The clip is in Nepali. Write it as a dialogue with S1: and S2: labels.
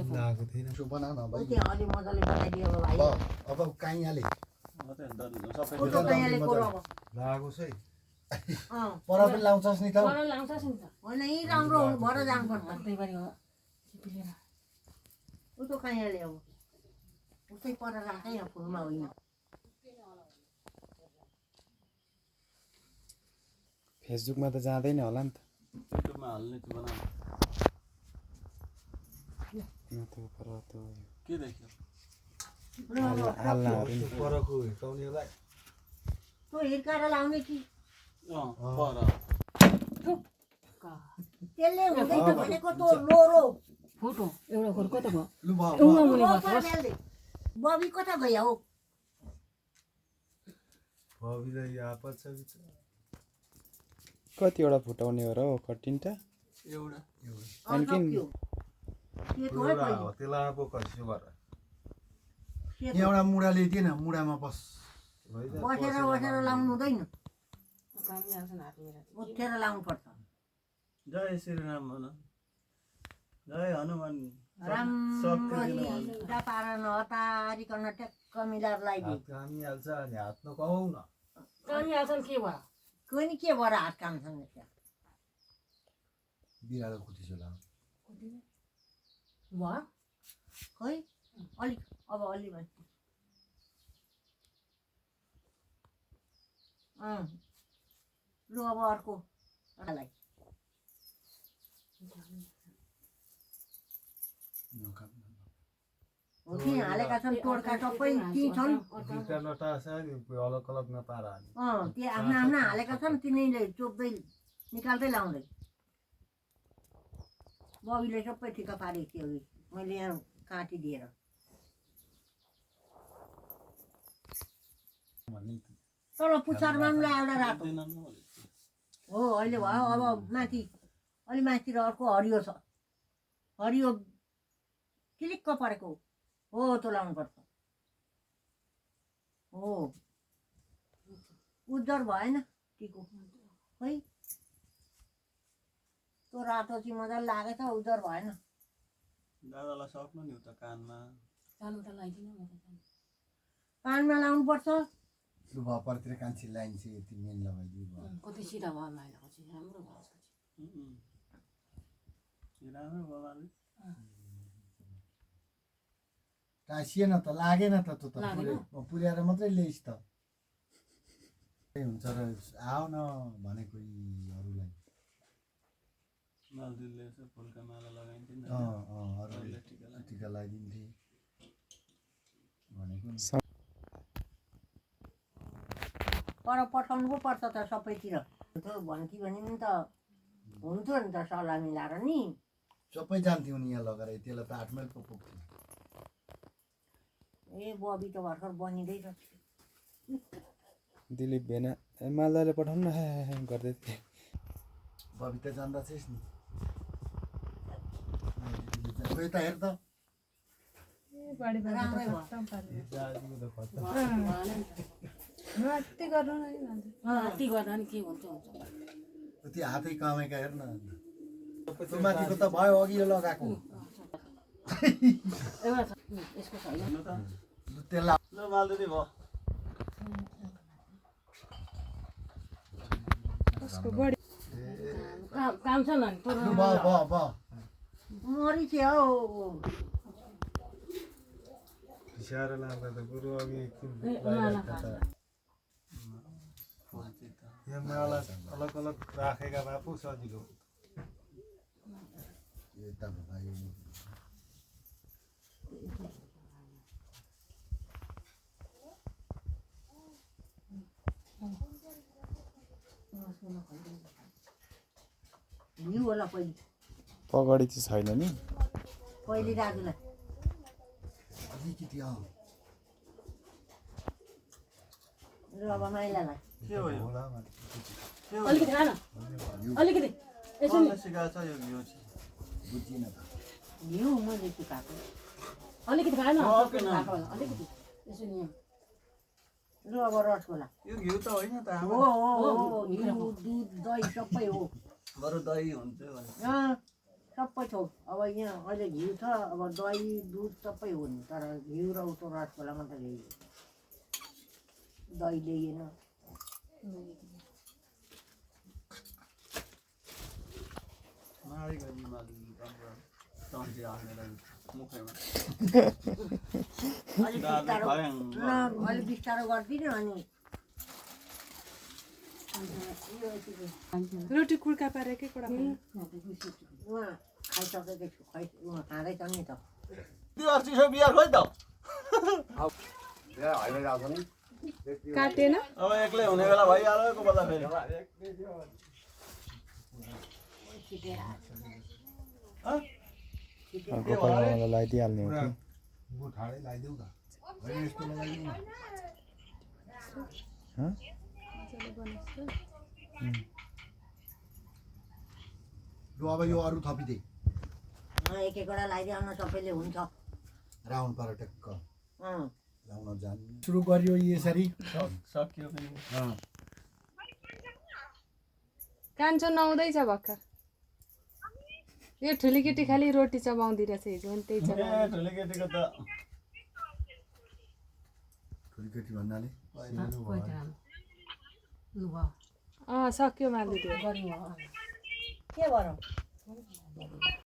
S1: लगाएको थिएन
S2: सो बना न भाइ
S3: त्यो अलि मजाले बनाइदियो भाइ
S2: अब काइयाले
S3: फोटो काइयाले कोरो अब
S1: लगाएको छ है
S2: पर पनि लाउँछस् नि त
S4: पर लाउँछस् नि त
S3: होइन यही राम्रो भएर जानुपर्छ
S4: त्यही गरी हो चिपिलेर
S3: उतो काइयाले अब उतै पर राखे यहाँ फुलमा होइन
S5: फेसबुकमा त जाँदैन होला नि त
S6: युट्युबमा हाल्ने त्यो बनाउनु के देख्यो
S5: हाल्नहरू नि
S1: परको हिर्काउनेलाई
S3: त्यो हिर्काएर लाउने कि
S6: पर
S3: त्यसले हुँदैन भनेको त्यो लोरो
S4: फोटो एउटा घर कता भयो
S2: लु भयो
S4: एउटा मुनि
S3: लोरो
S4: बस्छ
S3: बेल्दै बबी कता गयो हो
S1: भविलाई आपत छ
S5: कतिवटा फुटाउने हो र हो कटिनटा
S6: एउटा
S5: अनि किन
S1: त्यसलाई पो कसियो गर
S2: एउटा मुढा ल्याइदिए न मुढामा बस
S3: बसेर बसेर लाउनु हुँदैन
S4: कामी आउँछ न हात लिएर
S3: उठेर लाउनु पर्छ
S6: जय श्री राम भन जय हनुमान
S3: राम्ररी हिँड्दा पार नहतारिकन ट्याक्क मिलाएर लगाइदियो
S1: हामी हाल्छ अनि हात नकाउ न
S4: कामी आउँछ नि के भयो
S3: कोही नि के भएर हात कामसँग त्यहाँ
S2: बिरालो कुटिसो लाउ
S3: भयो खै अलिक अब अलि भयो लु अब अर्को लाई हो कि हालेका छन् तोड्का सबै ती छन्
S1: दुईटा लटा छ नि अलग अलग नपार हाल्ने
S3: त्यो आफ्ना आफ्ना हालेका छन् तिनीले चोप्दै निकाल्दै लाउँदै बबीले सबै ठिक्क पारेको थियो अघि मैले यहाँ काटिदिएर तर पुच्छरमा पनि ला एउटा रातो हो अहिले भयो अब माथि अलि माथितिर अर्को हरियो छ हरियो क्लिक्क परेको हो त्यो लाउनुपर्छ हो उज्जर भएन टिको खै त्यो रातो चाहिँ मजाले लागेको छ उज्जर भएन
S6: दादालाई सक्नु नि उता कानमा
S4: चालु त लगाइदिनु न
S3: कानमा लाउनुपर्छ
S2: लु भयो परतिर कान्छी लाइन चाहिँ यति मेन लगाइदियो
S4: कति सिधा भयो माइलाको चाहिँ राम्रो भयो
S6: राम्रो बाबाले
S2: टाँसिएन त लागेन त त्यो त पुर्याएर मात्रै ल्याइस् त हुन्छ र आऊ न भने कोही अरूलाई
S6: मालदिलले यसो फुलका माला लगाइन्थ्यो नि
S2: अरूले टिका लगाइदिन्थे भनेको
S3: पर पठाउनु पो पर्छ त सबैतिर त्यो भन्थ्यो भने नि त हुन्थ्यो नि त सल्लाह मिलाएर नि
S2: सबै जान्थ्यौँ नि यहाँ लगाएर त्यसलाई त 8 माइल पो पुग्थ्यो
S3: ए बबी त भर्खर बनिँदैछ
S5: दिलीप भेना मालदाले पठाउनु न गर्दै थिएँ
S2: बबी त जान्दा छैस् नि खोइ त हेर त
S3: राम्रै भयो
S4: यति गर्दा नि के हुन्छ हुन्छ
S2: त्यो हातै कमाएका हेर न त्यो माथिको त भयो अघि यो लगाएको
S4: एउटा छ यसको छैन
S2: त्यसलाई
S6: ल मालदिदी भयो
S4: काम छ नि
S2: भयो
S3: मरि थियो हौ
S1: पिसाएर लाँदा त गुरु अघि यहाँ माला अलग अलग राखेका भए पो सजिलो
S3: हिउँ होला पहिले
S5: पगडी चाहिँ छैन नि
S3: पहिले दाजुलाई
S2: अलिकति
S3: र अब माइलालाई
S6: के भयो
S4: अलिकति खान अलिकति यसो नि
S6: सिकाएको छ यो घिउ चाहिँ
S2: बुझिन त
S3: हिउँ मैले सिकाएको
S4: अलिकति खान अलिकति यसो नि
S3: र अब रसगोला
S6: यो घिउ त होइन त
S3: हो हो घिउ दुध दही सबै हो
S6: बरु दही हुन्छ भने
S3: सबै थोक अब यहाँ अहिले घिउ छ अब दही दुध सबै हुन् तर घिउ र उतो रसगोल्ला मात्रै ल्याइयो दही ल्याइएन
S6: मारेको हिमाल टन्टी हालेर मुखैमा
S3: अलिक बिस्तारो अलिक बिस्तारो गरिदिनु अनि
S7: रोटी कुर्का पारे के कुरा
S3: उहाँ खाइसकेको छु उहाँ खाँदैछ नि त
S6: बिहार चिसो बिहार खोइ त
S7: काटेन
S6: अब एक्लै हुने बेला भइहाल्यो को बेला फेरि
S5: अर्को कलरवाला लगाइदिइहाल्ने हो
S1: पुरा
S5: कि
S1: गोठाडै लगाइदेऊ न होइन यस्तो लगाइदेऊ न
S5: हँ?
S2: लु अब यो अरू थपिदे
S3: एक एकवटा लगाइदिउन सबैले हुन्छ
S2: राउन्ड पार टक्क
S3: अँ
S2: लाउन जान्ने सुरु गरियो यसरी
S6: सकियो पनि
S7: कान्छो नुहाउँदैछ भर्खर यो ठुली केटी खालि रोटी चबाउँदै रहेछ हिजो पनि त्यही
S6: ए
S7: चबाउँदै
S6: ठुलो केटीको त
S2: ठुली केटी भन्नाले
S7: सक्यो मालिदियो
S3: के गरौँ